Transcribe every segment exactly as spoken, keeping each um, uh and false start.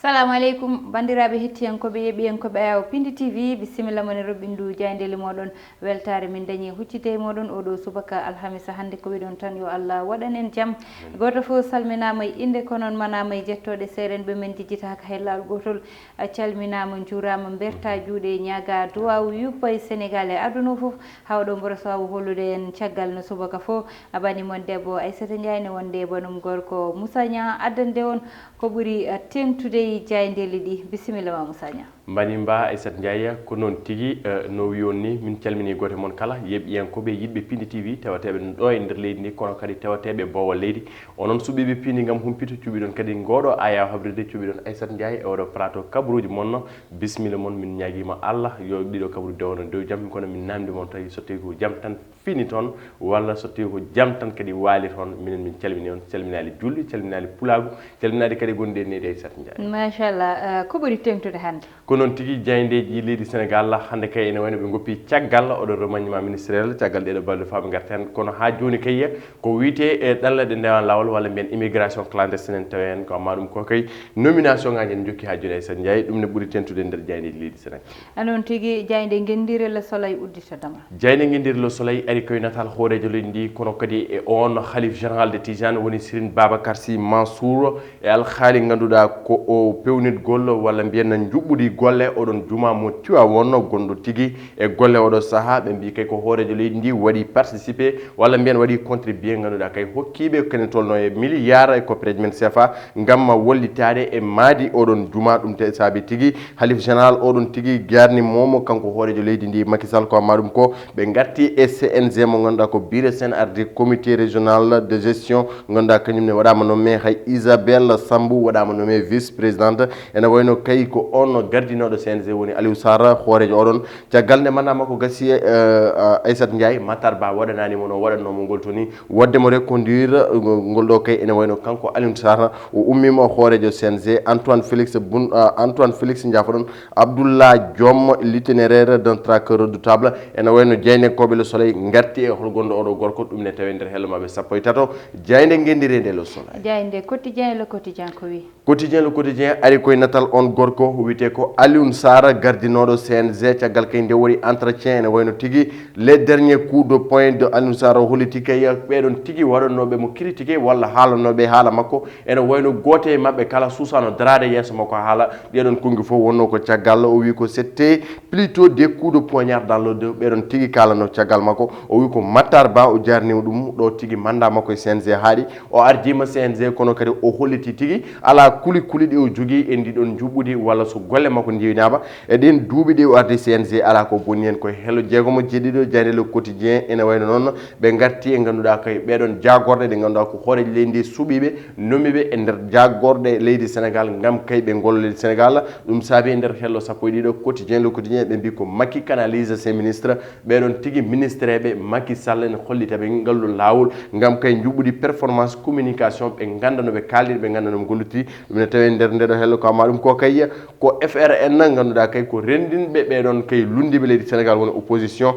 Salamu aleykum, banndiraaɓe hettiyankooɓe, yeeɓiyankooɓe Ayaw Pindi T V, bisimilla mon e roɓɓindu jaayndeeli mooɗon. Weltaare min dañi huccite e mooɗon oɗo subaka alhamisa hannde. Ko wiɗon tan yo Allah waɗan en jam. Gooto fof salminaama e innde, ko noon manaama e jettooɗe seerenɓe men jejjitaaka hay laawol gootol. A calminaama, njuuraama, mbertaa juuɗe, ñaagaa duwaaw, yuppa e Senegaal e aduna o fof. Hawɗo mboro so waawi hollude en caggal no subaka fof. A bani mon debbo Aissata Ndiaye ne wonde e banum gorko Moussa Niang addande on ko ɓuri, eh, teeŋtude e jaayndeeli ɗi. Bisimilla ma Moussa Niang. Mbani mba Aissata Ndiaye, ko noon tigi, eh, no wiyon ni, min calmini gooto e mon kala, yeeɓiyankooɓe, yiɗɓe Pindi T V, tawateeɓe ɗo e nder leydi ndi, kono kadi tawateeɓe boowal leydi. Onon suɓiiɓe Pindi ngam humpito, cuɓiɗon kadi ngoɗo aya habrirde, cuɓiɗon Aissata Ndiaye e oɗo plateau kabaruuji mon. Bisimilla mon, min ñaagiima Allah yo ɗiɗo kabaruuji dewono dow jam, kono min namdi mon tawi so tawi ko jam tan fini toon, walla so tawi ko jam tan kadi waali toon, minen min calmini on, calminaali julɓe, calminaali pulaagu, calminaali kadi gonɗi e nehdi Aissata Ndiaye. Machallah, eh, ko ɓuri teeŋtude hannde? Ko noon tigi, jaayndeeji leydi Senegaal hannde kay ene wayno ɓe ngoppi caggal oɗo remaniement ministériel, caggal ɗeɗo balɗe faa ɓe ngarta heen. Kono haa jooni kay ko wiyetee e ɗanle ɗe ndewan laawol walla mbiyen immigration clandestine en tawi heen ko amma ɗum ko kay nomination ngaaji en jokki haa jooni Aissata Ndiaye, ɗum ne ɓuri teeŋtude e nder jaayndeeji leydi Senegaal. A noon tigi, jaaynde ngenndiire Le Soleil udditadama. Jaaynde ngenndiire Le Soleil ari koye nataal hooreejo leydi ndi, kono kadi e oon Khalif Général de Tijane woni Serigne Babacar Sy Mansour, e alhaali ngannduɗaa ko o pewnitgol walla mbiyen njuɓɓudi golle oɗon juma mo Tiwaawoon gonɗo tigi e golle oɗo sahaa. Ɓe mbii kay ko hooreejo leydi ndi waɗi participé walla mbiyen waɗi contribué ngannduɗaa kay hokkiiɓe kene tolno e milliard e koppereeji men C F A ngam wallitaade e maadi oɗon juma. Ɗum te saabi tigi Khalif Général oɗon tigi garni momo kanko hooreejo leydi ndi Macky Sall ko amma ɗum ko ɓe ngarti e C N G mo ngannduɗaa ko Bira Sène ardi comité régional de gestion ngannduɗaa kañum ne waɗaama nommé hay Isabelle Sambou waɗaama nommé vice présidente. Ene wayno kay ko on gardinooɗo C N G woni Aliou Sarr hooreejo oɗon. Caggal nde mandat makko gasi, eh, eh, Aissata Ndiaye, Matar Ba waɗanaani mo no waɗannoomo ngol to ni, waɗde mo reconduire, eh, ngol ɗo kay ene wayno kanko Alioune Sarr, o ummiima hooreejo C N G, Antoine Félix Boun, eh, Antoine Félix, njaafoɗon, Abdoullah Diom, l'itinéraire d'un traqueur redoutable, ene wayno jaayndenkooɓe Le Soleil ngarti e hol gonɗo oɗo gorko, ɗum ne tawi nder hello maɓɓe sappo e tato, jaaynde ngenndiire nde Le Soleil. Jaaynde Quotidien, Le Quotidien ko wi? Quotidien, Le Quotidien ari koye natal on gorko wiyetee ko Alioune Sarr, gardinooɗo C N G, caggal kay nde waɗi entretien ene wayno tigi les derniers coups de poing de Alioune Sarr, o holliti kay ɓeɗon tigi waɗannooɓe mo critiqué walla haalanooɓe haala makko, ene wayno gooto e maɓɓe kala suusaano daraade yeeso makko haala. Ɗeɗon konngi fof wonno ko caggal, o wi ko c'était plutôt des coups de poignard dans le dos, ɓeɗon tigi kaalano caggal makko. O wi ko Matar Ba, o jarnima ɗum ɗo tigi mandat makko e C N G haaɗi. O ardiima C N G, kono kadi o holliti tigi alaa kuli kuli ɗi o jogii e ndiɗon njuɓɓudi walla so golle makko ndiwinaama e ɗin duuɓi ɗi o ardi C N G, alaa ko bonni heen. Koye hello jeegomo jeeɗiɗo jaaynde Le Quotidien ene wayno noon ɓe ngarti e ngannduɗaa koye ɓeɗon jaagorɗe ɗe ngannduɗaa ko hooreejo leydi ndi suɓiiɓe, nommiiɓe e nder jaagorɗe leydi Senegaal ngam kay ɓe ngollo leydi Senegaal. Ɗum saabi e nder hello sappo e ɗiɗo Quotidien, Le Quotidien, ɓe mbi ko Macky canalise ses ministres. Ɓeɗon tigi ministreɓe Macky Sall ene hollita ɓe ngallu laawol ngam kay njuɓɓudi performance communication, ɓe ngannda no ɓe kaaldir, ɓe ngannda no ɓe golliti. Ɗum ne tawi nder ndeɗo hello ko amma ɗum ko kay ko F R N, ngannduɗaa kay ko renndinɓe ɓeɗon kay lunndiiɓe leydi Senegaal woni opposition.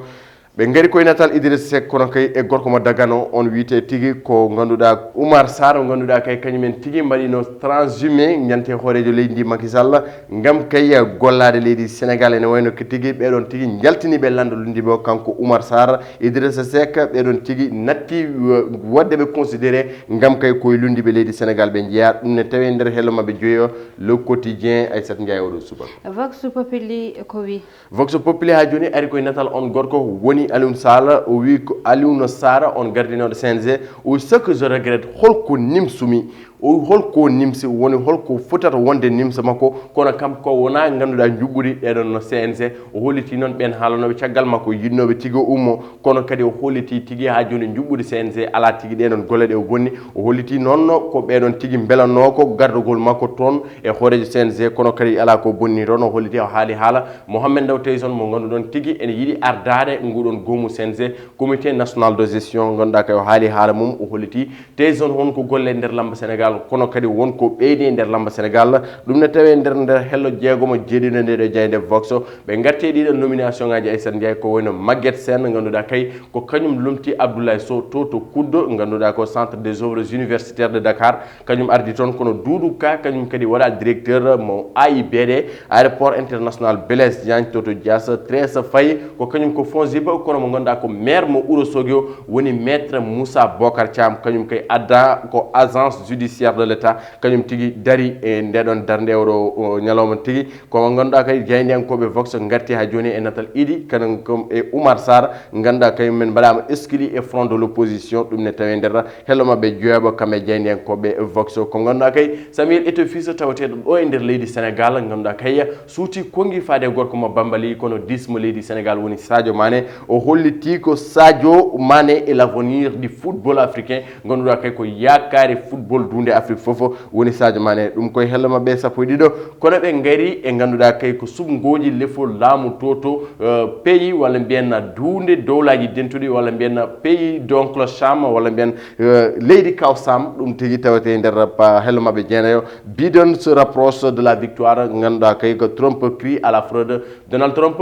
Ɓe ngari koye natal Idrissa Seck, kono kay e gorko mo Dagano on wiyetee tigi ko ngannduɗaa Oumar Sarr, ngannduɗaa kay kañum en tigi mbaɗino transhumé ñante hooreejo leydi ndi Macky Sall ngam kay gollaade leydi Senegaal. Ene wayno ko tigi ɓeɗon tigi njaltiniiɓe lanndo lunndiiɓe o kanko Oumar Sarr, Idrissa Seck, ɓeɗon tigi natti, uh, waɗde ɓe considéré ngam kay koye lunndiiɓe leydi Senegaal ɓe njeyaa. Ɗum ne tawi nder hello maɓɓe joyo Le Quotidien, Aissata Ndiaye oɗo subaka. Vox Populi ko wi? Vox Populi haa jooni ari koye natal on gorko woni Alioune Sall. O wi ko Alioune Sarr on gardinooɗo C N G. O wi ce que je regrette, holko nimsumi? O wi holko nimsi, woni holko fotata wonde nimsa makko, kono kam ko wona ngannduɗaa njuɓɓudi ɗeɗon no C N G. O holliti noon ɓen haalanooɓe caggal makko yiɗnooɓe tigi o ummo, kono kadi o holliti tigi haa jooni njuɓɓudi C N G alaa tigi ɗeɗon golle ɗe o bonni. O holliti noon ko ɓeɗon tigi mbelanoo ko gardagol makko toon e hooreejo C N G, kono kadi alaa ko bonni toon. O holliti o haali haala Mohamed Ndao Tyson mo ngannduɗon tigi ene yiɗi ardaade nguɗon goomu C N G, Comité National de Gestion, ngannduɗaa kay o haali haala mum, o holliti Tyson honko golle nder lamba Senegaal kono kadi won ko ɓeydi e nder lamba Sénégal. Ɗum ne tawe nder nder hello jeegomo jeeɗiɗo nde ɗo jayde Vox. Ɓe ngarti e ɗiɗo nomination ngaji Aissata Ndiaye, ko wayno Maguette Sène, ngannduɗaa kay ko kañum lomti Abdoulaye Sow to to Kuddo, ngannduɗaa ko Centre des Œuvres Universitaires de Dakar. Kañum ardi toon, kono Doudou Ka kañum kadi waɗa directeur mo A I B D, Aéroport International Blaise Diagne to to Dias. Thérèse Faye ko kañum ko Fongiba, kono mo ngannduɗaa ko maire mo Ourossogui o woni Maître Moussa Bocar Thiam, kañum kay adda ko Agence Judiciaire de l'État, kañum tigi dari e ndeɗon darnde oɗo o ñalawma tigi. Ko mo ngannduɗaa kay, jaayndiyankooɓe Vox ngarti haa jooni e natal Idi Kane e Oumar Sarr, ngannduɗaa kay men mbaɗaama exclu e front de l'opposition, ɗum ne tawe nder hello maɓɓe joyaɓo kamɓe jaayndiyankooɓe Vox. Ko ngannduɗaa kay, Samuel Eto'o Fils tawateeɗo ɗo e nder leydi Sénégal, ngannduɗaa kay suuti konngi faade e gorko mo Bambali, kono dix mo leydi Sénégal woni Sadio Mané. O holliti ko Sadio Mané est l'avenir du football africain, ngannduɗaa kay ko yaakaare football duunde Afrique fof woni Sadio Mané. Ɗum koye hello maɓɓe sappo e ɗiɗo. Kono ɓe ngari e ngannduɗaa kay ko suɓngooji lefol laamu to to, eh, pays, walla mbiyen na duunde dowlaaji dentuɗi, walla mbiyen na pays d'oncle Sam, walla mbiyen, eh, leydi kaw Sam. Ɗum tigi tawete e nder pa-, hello maɓɓe jeenayo. Biden se rapproche de la victoire, ngannduɗaa kay ko Trump crie à la fraude. Donald Trump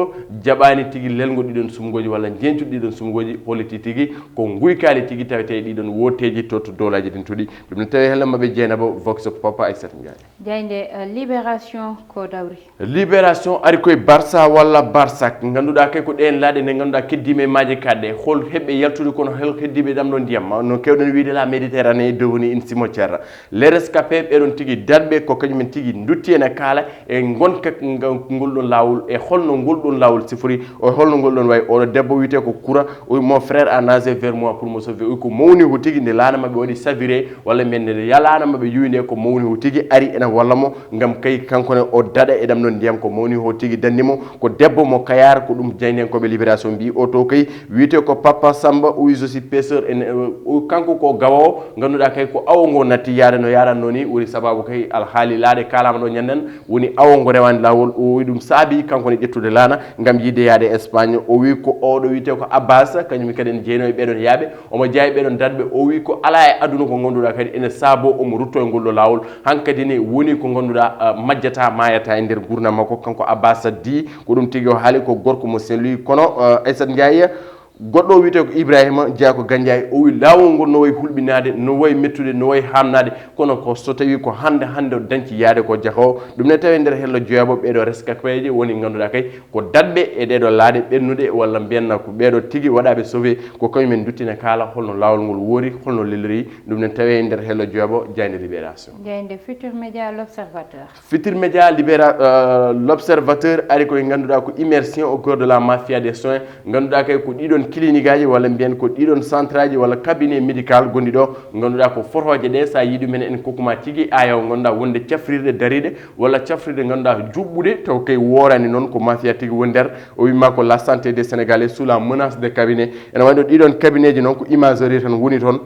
jaɓaani tigi lelngo ɗiɗon suɓngooji walla njeñcuɗo ɗiɗon suɓngooji, holliti tigi ko nguykaali tigi tawete e ɗiɗon wooteeji to to dowlaaji dentuɗi. Ɗum ne tawi hello maɓɓe jeenaɓo Vox Pop Aissata Ndiaye. Jaaynde, eh, Libération ko dawri? Libération ari koye Barça walla Barsak, ngannduɗaa kay ko ɗeen laaɗe nde ngannduɗaa keddiima e maaje kaɗɗe. Hol heɓɓe yaltude kono hol heddiiɓe ɗam ɗo ndiyam? No keewɗen wiyde la Méditerranée est devenue une cimetière. Les rescapés ɓeɗon tigi daɗɓe ko kañumen tigi dutti ene kaala e ngonka nga-, ngol ɗon laawol, e holno ngol ɗon laawol sifori, o holno ngol ɗon wayi. Oɗo debbo wiyete ko Kura, o wi: "Mon frère a nagé vers moi pour me sauver." O wi ko mawni o tigi nde laana maɓɓe waɗi chaviré, walla mbiyen nde laana maɓɓe yuwi nde, ko mawni o tigi ari ene walla mo, ngam kay kanko ne o daɗa e ɗam ɗon ndiyam, ko mawni o tigi danni mo. Ko debbo mo Kayar, ko ɗum jaayndiyankooɓe Libération mbi. O to kay wiyete ko Papa Samba, o wi: "Je suis pêcheur." Ene, o, kanko ko gawa o, ngannduɗaa kay ko awo ngo natti yaade no yaranno ni, woni sababu kay alhaali laaɗe kaalaama ɗo ñanden, woni awo ngo rewaani laawol. O wi ɗum saabi kanko ne ƴettude laana ngam yiide yaade Espagne. O wi ko oɗo wiyete ko Abbas, kañum kadi ene jeyno e ɓeɗon yaaɓe, omo jeya e ɓeɗon daɗɓe. O wi ko alaa e aduna ko ngannduɗaa kadi ene saabo omo rutto e ngol ɗo laawol. Hankadi ne woni ko ngannduɗaa, ah, majjata, maayata e nder nguurndam makko, kanko Abbas Di. Ko ɗum tigi o haali, ko gorko mo Saint-Louis. Kono, ah, Aissata Ndiaye, goɗɗo o wiyete ko Ibrahima Jeya ko Gandiaye, o wi laawol ngol no wayi hulɓinaade, no wayi mettude, no wayi haamnaade, kono ko so tawi ko hannde hannde o dañci yaade ko jaka o. Ɗum ne tawi nder hello joyaɓo ɓeɗo rescapéji woni ngannduɗaa kay ko daɗɓe e ɗeɗo laaɗe ɓennuɗe, walla mbiyen na ko ɓeɗo tigi waɗaɓe sauvé, ko kañumen duttine kaala holno laawol ngol woori, holno lelori. Ɗum ne tawi nder hello joyaɓo jaaynde Libération. Jaaynde Futur Média, L'Observateur. Futur Média, Libéra-, euh, L'Observateur ari koye ngannduɗaa ko immersion au cœur de la mafia des soins. Ngannduɗaa kay ko ɗiɗon clinique aji walla mbiyen ko ɗiɗon centre aji walla cabinet médical gonɗi ɗo. Ngannduɗaa ko fotooje ɗe, so a yii ɗumen en kokkuma tigi aayaw ngannduɗaa wonde cafrirɗe dariiɗe walla cafrirɗe ngannduɗaa juɓɓuɗe taw kay woorani noon ko mafia tigi woni nder. O wima ko la santé des Sénégalais sous la menace de cabinet. Ene wayno ɗiɗon cabinet ji noon ko imagerie tan woni toon.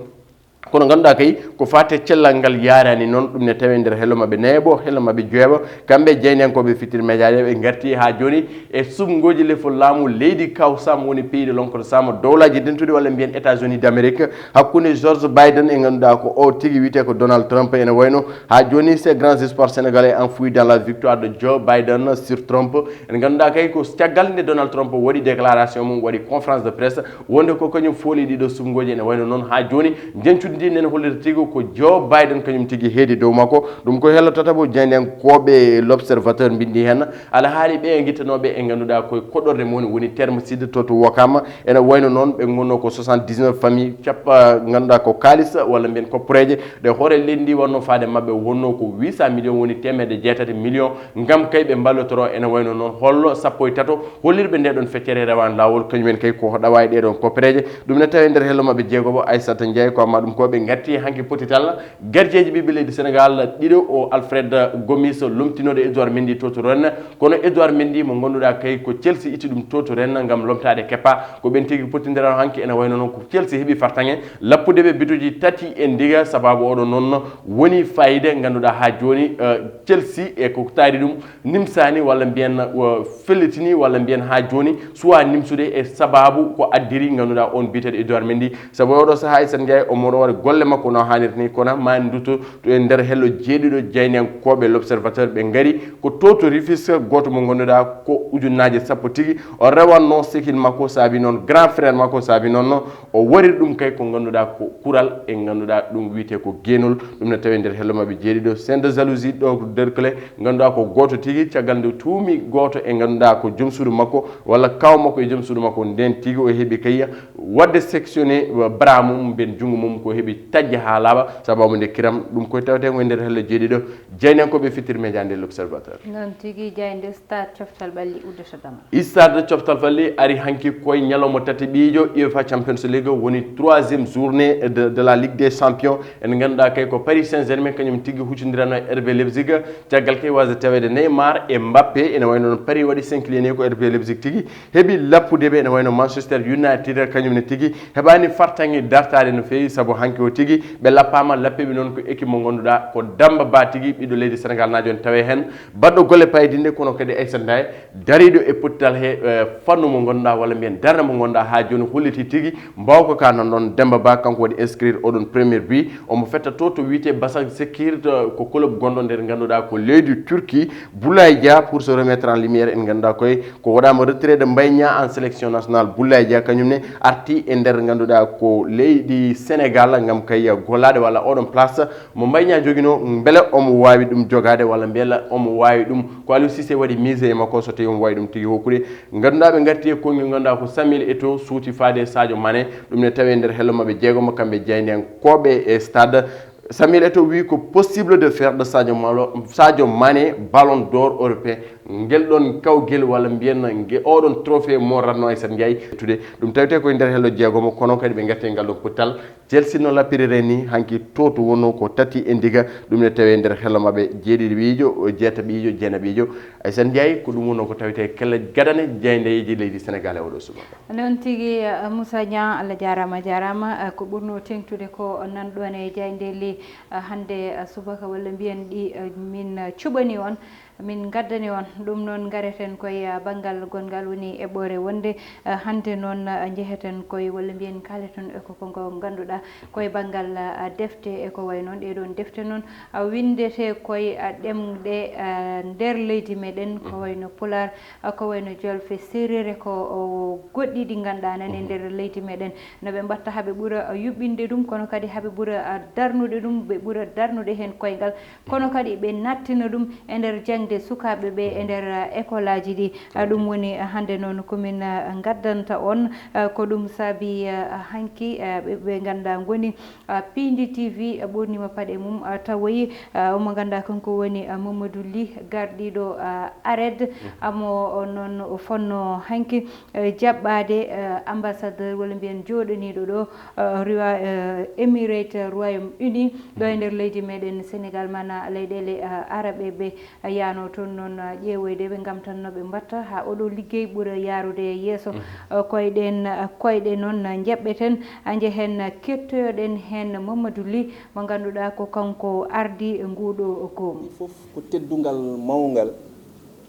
Kono ngannduɗaa kay ko faate cellal ngal yaarani noon, ɗum ne tawe nder hello maɓɓe nayaɓo, hello maɓɓe joyaɓo, kamɓe jaayndiyankooɓe Futurs Médias ɓe ngarti haa jooni e suɓngooji lefol laamu leydi kaw Sam woni pays de l'oncle Sam, dowlaaji dentuɗi walla mbiyen États-Unis d'Amérique, hakkunde George Biden e ngannduɗaa ko o tigi wiyetee ko Donald Trump. Ene wayno haa jooni ces grands espoirs sénégalais enfouis dans la victoire de Joe Biden sur Trump. En ngannduɗaa kay ko caggal nde Donald Trump waɗi déclaration mum, waɗi conférence de presse, wonde ko kañum fooli ɗiɗo suɓngooji. Ene wayno noon haa jooni njeñcudi ndi nene hollira tigi ko Joe Biden kañum tigi heedi dow makko. Ɗum ko hello tataɓo jaayndiyankooɓe L'Observateur mbinndi heen. Alhaali ɓe ngittanooɓe e ngannduɗaa koye koɗorɗe mum woni terme sud to to Wakam. Ene wayno noon ɓe ngonno ko soixante-dix-neuf famille cappa ngannduɗaa ko kaalis walla mbiyen kopporeeje ɗe hoore leydi ndi wonno faade maɓɓe wonno ko huit cent millions woni teemedde jeetati millions. Ngam kay ɓe mballotoro ene wayno noon hollo sappo e tato hollirɓe nde ɗon feccere rewan laawol, kañumen kay ko ɗawa e ɗeɗon koppereeje. Ɗum ne tawe nder hello maɓɓe jeegoɓo Aissata Ndiaye ko amma ɗum ko ɓe ngatti hanki potital garjeeji ɓiɓɓe leydi Sénégal ɗiɗo o Alfred Gomis lomtinode Edouard Mendy to to Rennes. Kono Edouard Mendy mo ngannduɗaa kay ko Chelsea itti ɗum to to Rennes ngam lomtaade Kepa. Ko ɓen tigi potindiral hanki ene wayno noon ko Chelsea heɓi fartaŋe lappude ɓe bituji tati e ndiga sababu oɗo noon woni fayida ngannduɗaa haa jooni, eh, Chelsea e ko taari ɗum nimsaani walla mbiyen, uh, fellitini walla mbiyen haa jooni suwa nimsude e sababu ko addiri ngannduɗaa on biyeteeɗo Edouard Mendy. Sabu oɗo sahaa Aissata Ndiaye omo ɗo waɗa golle makko no haanirta ni, kono ma en nduto to e nder hello jeeɗiɗo jayniyankooɓe L'Observateur, ɓe ngari ko to to Rufisque, gooto mo ngannduɗaa ko ujunnaaje sappo tigi o rewanno sekil makko, saabi noon grand frère makko, saabi noon no o waɗiri ɗum kay ko ngannduɗaa ko kural e ngannduɗaa ɗum wiyetee ko geenol. Ɗum ne tawee nder hello maɓɓe jeeɗiɗo, Saint de Jalousie ɗo derkle ngannduɗaa ko gooto tigi, caggal nde tuumi gooto e ngannduɗaa ko joom suudu makko walla kaaw makko e joom suudu makko, nden tigi o heɓi kay waɗde sectionné bras mum, mben junngo mum ko heɓi taƴde haa laaɓa, sababu nde kiram. Ɗum koye tawetee ko e nder hello jeeɗiɗo jayniyankooɓe Futurs Médias nde L'Observateur. Noon tigi, jaaynde Stade Coftal Ɓalli uddata damal. Stade Coftal Ɓalli ari hanki koye ñalawma tati ɓiijo UEFA Champions League, woni troisième journée de, de la Ligue des Champions. En ngannduɗaa kay ko Paris Saint-Germain kañum tigi huccondirano e R B Leipzig, caggal kay waasde taweede Neymar e Mbappé, ene wayno noon Paris waɗi s'incliné ko R B Leipzig tigi heɓi lappude ɓe, ene wayno Manchester United kañum ne tigi heɓaani fartaŋŋe dartaade no feewi, sabu hanki o tigi ɓe lappaama, lappeeɓe noon ko équipe mo ngannduɗaa ko Damba Ba tigi, ɓiɗɗo leydi Sénégal naajo, en tawee heen baɗɗo golle paydinɗe, kono kadi Aissata Ndiaye dariiɗo e pottal he, eh, fannu mo ngannduɗaa walla mbiyen darnde mo ngannduɗaa haa jooni holliti tigi mbaawka ka nan ɗoon. Damba Ba kanko waɗi inscrire oɗon premier but, omo fetta to to wiyetee Başakşehir, to ko club gonɗo nder ngannduɗaa ko leydi Turquie. Boulaye Dia, pour se remettre en lumière, en ngannduɗaa koye ko waɗaama retiré de Mbaye Niang en sélection nationale. Boulaye Dia kañum ne arti e nder ngannduɗaa ko leydi Sénégal ngam kay gollaade walla oɗon place mo Mbaye Niang joginoo, mbele omo waawi ɗum jogaade walla mbele omo waawi ɗum. Ko Aliou Cissé waɗi mise e makko so tawi omo waawi ɗum tigi hokkude. Ngannduɗaa ɓe ngarti e konngel ngannduɗaa ko Samuel Eto'o suuti faade Sadio Mané. Ɗum ne tawee nder hello maɓɓe jeegomo kamɓe jayniyankooɓe e Stade. Samuel Eto'o wi ko possible de faire de Sadio Malo-, Sadio Mané Ballon d'Or européen. Ngel ɗon kawgel walla mbiyen nge-, oɗon trophée mo ranno Aissata Ndiaye tude. Ɗum tawetee koye nder hello jeegomo, kono kadi ɓe ngarti e ngal ɗon pottal. Chelsea no lappirire ni, hanki to to wonno ko tati e ndiga, ɗum ne tawee nder hello maɓɓe jeeɗiɗiɓiijo, jeetaɓiijo, jeenaɓiijo. Aissata Ndiaye, ko ɗum wonno ko tawetee kelle gadane jaayndeyeeji leydi Sénégal e oɗo subaka. Noon tigi, eh, Moussa Niang, Allah jaaraama, jaaraama. Eh, ko ɓurno teeŋtude ko nanɗon e jaayndeeli, eh, hannde, eh, subaka, walla mbiyen ɗi, eh, min, eh, cuɓani on, min ngaddani on. Ɗum noon ngareten koye, eh, banngal gonngal woni eɓɓoore wonde, eh, hannde noon, eh, njeheten koye, walla mbiyen kaaleten e ko, ko ngo ngannduɗaa koye banngal, eh, defte e ko wayi noon. Ɗee ɗoon defte noon, eh, winndetee koye, eh, ɗemɗe, eh, nder leydi meɗen, ko wayno Pulaar, eh, ko wayno Jolfe, Seereer e ko, o, goɗɗi ɗi ngannduɗaa nani e nder leydi meɗen. No ɓe mbatta haa ɓe ɓura, eh, yuɓɓinde ɗum, kono kadi haa ɓe ɓura, eh, darnude ɗum, ɓe ɓura darnude heen koyngal. Kono kadi ɓe nattina ɗum e nder jaŋde sukaaɓe ɓe e nder, eh, école aji ɗi. Eh, ɗum woni, eh, hannde noon ko min, eh, ngaddanta on, eh, ko ɗum saabi, eh, hanki, eh, ɓe, ɓe ngannduɗaa ngoni, eh, Piindi T V, eh, ɓorniima paɗe mum, eh, tawoyi, eh, omo ngannduɗaa kanko woni, eh, Mamadou Ly, gardiiɗo, eh, ARED, amo o noon o fonno hanki, eh, jaɓɓaade, eh, ambassadeur walla mbiyen jooɗaniiɗo ɗo, eh, riwa-, eh, Emirates Royaume Uni, ɗo e nder leydi meɗen Sénégal, mana leyɗeele, eh, Arabe ɓe, eh, yaano toon noon, eh, ƴeewoyde ɓe ngam tan no ɓe mbatta haa oɗo liggey ɓura yaarude yeeso. Eh, koyɗen, eh, koyɗe noon, eh, njeɓɓeten, eh, njehen, eh, kettoyoɗen heen Mamadou Ly mo ngannduɗaa ko kanko ardi nguɗo goomu. Fof ko teddungal mawngal,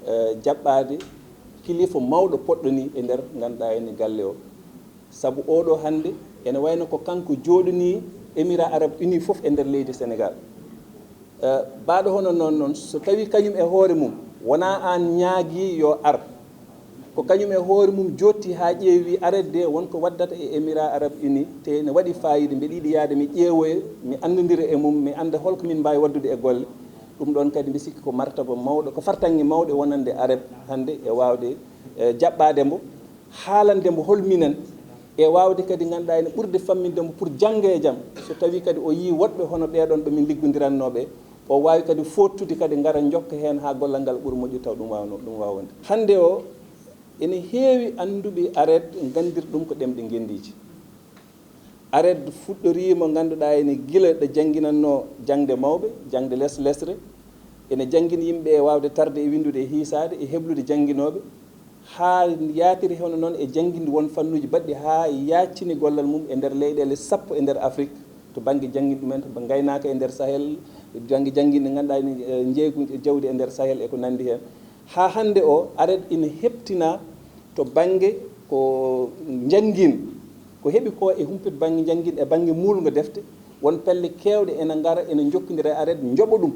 eh, jaɓɓaade kilifa mawɗo poɗɗo ni e nder ngannduɗaa ene galle o. Sabu oɗo hannde ene wayno ko kanko jooɗani Émirats Arabes Unis fof e nder leydi Sénégal. Eh, baɗo hono noon noon, so tawi kañum e hoore mum wona aan ñaagi yo ar, ko kañum e hoore mum jotti haa ƴeewi arde won ko waddata e Émirats Arabes Unis, te ne waɗi fayida, mbeɗa yiɗi yaade mi ƴeewoya, mi anndondira e mum, mi annda holko min mbaawi waɗdude e golle. Ɗum ɗoon kadi mbi sikki ko martaba mawɗo, ko fartaŋŋe mawɗe wonande arde hannde e waawde, eh, jaɓɓaade mbo, haalande mbo hol minen, e waawde kadi ngannduɗaa ene ɓurde famminde mbo pour janngo e jam, so tawi kadi o yii woɗɓe hono ɓee ɗoon ɓe min liggondirannoo ɓe, o waawi kadi fooɗtude kadi ngara njokka heen haa gollal ngal ɓura moƴƴude taw ɗum waawno, ɗum waawa wonde. Hannde o, ene heewi annduɓe arde nganndir ɗum ko ɗemɗe ngenndiije. Arde fuɗɗoriima ngannduɗaa ene gila ɗo jannginannoo jaŋde mawɓe, jaŋde les-, lesre, ene janngina yimɓe e waawde tarde e winndude e hiisaade e heblude jannginooɓe, haa yaatiri hono noon e jannginde won fannuuji baɗɗi haa yaaccini gollal mum e nder leyɗeele sappo e nder Afrik, to bannge jannginde ɗumen, to ngaynaaka e nder Sahel, bannge jannginde ngannduɗaa ene, eh, njeeygu jawdi e nder Sahel e ko nanndi heen. Haa hannde o, arde ina heɓtina to bannge ko njanngin, ko heɓi ko e humpito bannge njanngin e bannge muulngo defte, Won pelle keewɗe ene ngara, ene njokkondira e ARED, njoɓa ɗum.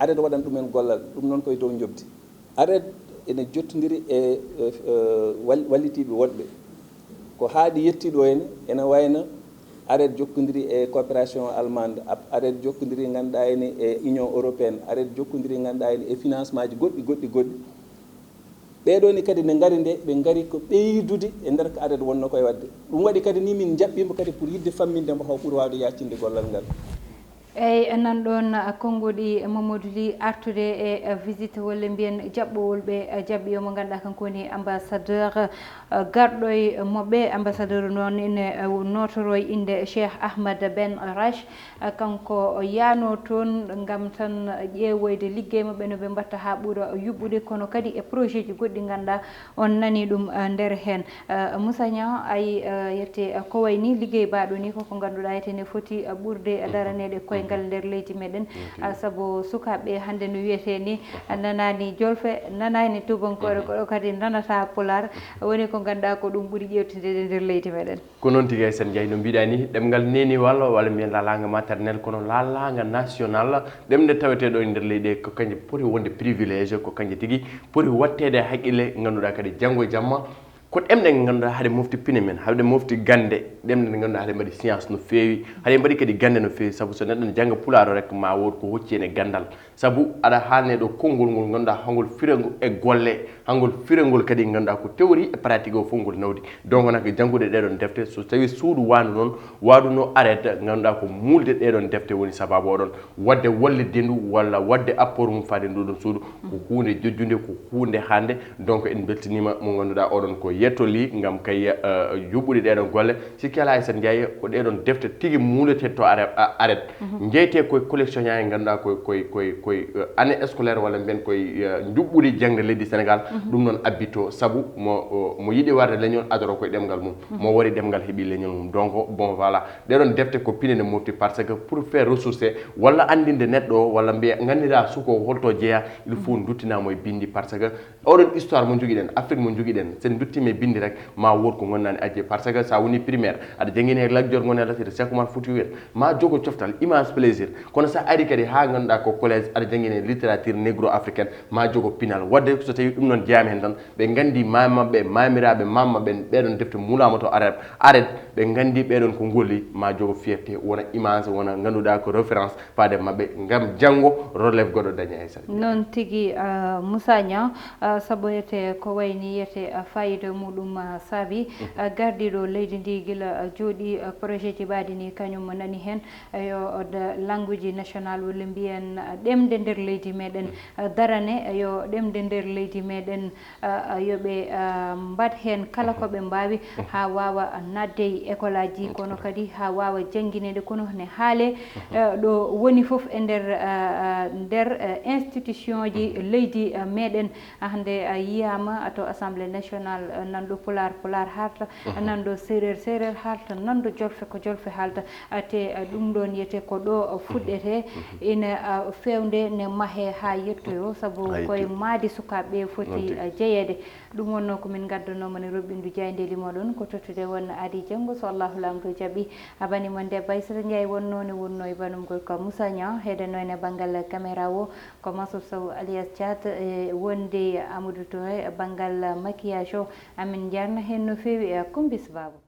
ARED waɗan ɗumen gollal, ɗum noon koye dow njoɓdi. ARED ene jottondiri e, e, e, wal-, wallitiiɓe woɗɓe. Ko haaɗi yettii ɗo henne, ene wayno ARED jokkondiri e coopération allemande, ap-, ARED jokkondiri, ngannduɗaa henne, e Union européenne, ARED jokkondiri, ngannduɗaa henne, e financement ji goɗɗi, goɗɗi, goɗɗi. Ɓeeɗo ni kadi ne ngari nde, ɓe ngari ko ɓeydude e nder ko ARED wonno koye waɗde. Ɗum waɗi kadi ni min njaɓɓiima kadi pour yiɗde famminde mbo haw ɓuri waawde yaacinde gollal ngal. Eyyi, nan ɗon, uh, konnguɗi Mamadou Ly artude e, uh, visite walla mbiyen jaɓɓowol ɓe, uh, jaɓɓi o mo ngannduɗaa kanko woni ambassadeur, uh, garɗo e mo ɓe. Ambassadeur noon ine, uh, nootoro e innde Cheikh Ahmed Ben Rash. Uh, kanko o yaano toon ngam tan ƴeewoyde liggey maɓɓe no ɓe mbatta haa ɓura yuɓɓude, kono kadi e projet ji goɗɗi ngannduɗaa on nani ɗum, uh, nder heen. Uh, Moussa Niang, ayi, uh, yette, uh, ko wayi ni liggey baaɗo ni koko ngannduɗaa yette ne foti, uh, ɓurde, uh, daraneede koyngal nder leydi meɗen. Uh, sabu sukaaɓe hannde no wiyete ni, uh, nanaani jolfe, nanaani tubankoore, koɗo kadi nanata pulaar. Woni ko ngannduɗaa ko ɗum ɓuri ƴeewtinde nder leydi meɗen. Ko noon tigi, Aysata Ndiaye, no mbiɗa ni, ɗemngal neeniwal, walla mbiyen la langue maternelle, kono la langue nationale, ɗemɗe taweteɗo e nder leyɗe ko kanje poti wonde privilège, ko kanje tigi poti wattede haqqille, ngannduɗaa kadi janngo e jamma ko ɗemɗe ɗe ngannduɗaa haɗe mofti pine men, haɗe mofti gannde, ɗemɗe ɗe ngannduɗaa haɗe mbaɗi science no feewi, haɗe mbaɗi kadi gannde no feewi, sabu so neɗɗo ne jannga pulaar o rek ma wood ko hocci heen e ganndal. Sabu aɗa haalne ɗo konngol ngol ngannduɗaa hangol firangol e golle, hangol firangol kadi ngannduɗaa ko théorie e pratique o fof ngol nawdi. Donc nak janngude ɗeɗon defte, so tawi suudu waandu noon, waandu no ARED, ngannduɗaa ko muulde ɗeɗon defte woni sababu oɗon. Waɗde wallitde ndu walla waɗde apport mum faade ndu ɗon suudu, ko huunde jojjunde, ko huunde hannde. Donc en mbeltiniima mo ngannduɗaa oɗon ko yetto Ly ngam kay, eh, yuɓɓude ɗeɗon golle. Sikki alaa, Aysata Ndiaye, ko ɗeɗon defte tigi muulete to are-, a-, ARED. Njeyte koye collection ŋaaji ngannduɗaa koye, koye, koye, koye, eh, année scolaire walla mbiyen koye, eh, njuɓɓudi jaŋde leydi Sénégal. Ɗum noon abbito sabu mo, o, mo yiɗi warde leñol adoro koye ɗemngal mum. Mo wari ɗemngal heɓi leñol mum. Donc, bon, voilà. Ɗeɗon defte ko pine ne mofti par ce que pour faire ressource walla anndinde neɗɗo o walla mbiya nganndiraa suko o holto jeyaa, il faut duttinaa mo e binndi par ce que oɗon histoire mo njogiɗen, Afrique mo njogiɗen, sen duttiima e binndi rek, ma wood ko ngonnani ajje. Par ce que sa woni primaire, aɗa janngini e Lat Joor, ngoni aɗa Cheikh Oumar Foutiyou Tall, ma jogo coftal, immense plaisir. Kono sa ari kadi ha ngannduɗaa ko collège, aɗa janngini e littérature négro-africaine, ma jogo pinal. Wadde so tawi ɗum noon jeyaama heen tan, ɓe nganndi maami maɓɓe, maamiraaɓe maami maɓɓe, ɓeɗon defte muulaama to ARED, ARED, ɓe nganndi ɓeɗon ko ngolli, ma jogo fierté, wona immense, wona ngannduɗaa ko référence, faade maɓɓe ngam janngo relève goɗɗo daña e saɗa. Noon tigi, ah, Moussa Niang, ah, sabu yete ko wayni yete, ah, fayida muɗum, ah, saabi, ah, gardiiɗo leydi ndi gila, ah, jooɗi, ah, projet ji baɗi ni kañum nani heen, ah, yo da-, languji national walla mbiyen, ah, ɗemɗe nder leydi meɗen, ah, darane, ah, yo ɗemɗe nder leydi meɗen, ah, ah, yo ɓe, ah, mbaɗ heen kala ko ɓe mbaawi haa waawa naatde e école aji, kono kadi haa waawa janngineede kono ne haale, eh, ɗo woni fof e nder, eh, eh, nder, eh, institution ji leydi, eh, meɗen. Hannde a yiyaama to Assemblée nationale, eh, nanɗo Pulaar, Pulaar haalta, nanɗo Seereer, Seereer haalta, nanɗo Jolfe ko Jolfe haalta. Ah, te, ah, ɗum ɗoon yete ko ɗo, ah, fuɗɗete, ina, ah, feewde ne mahee haa yettoyo, sabu koye maadi sukaaɓe foti, ah, jeyeede. Ɗum wonnoo ko min ngaddanoo mon e roɓɓindu jaayndeeli moɗon, ko tottude won adi janngo, so Allahu Laamɗo jaɓi. Abani mon debbo Aissata Ndiaye wonnoo ne wonnoo e banum gorko Moussa Niang, heedanoo en e banngal caméra o ko Mansour Sow alias Thiat, e wonde Amadou Touré e banngal maquillage o. Amin njaarna heen no feewi e Kumbis Baabo.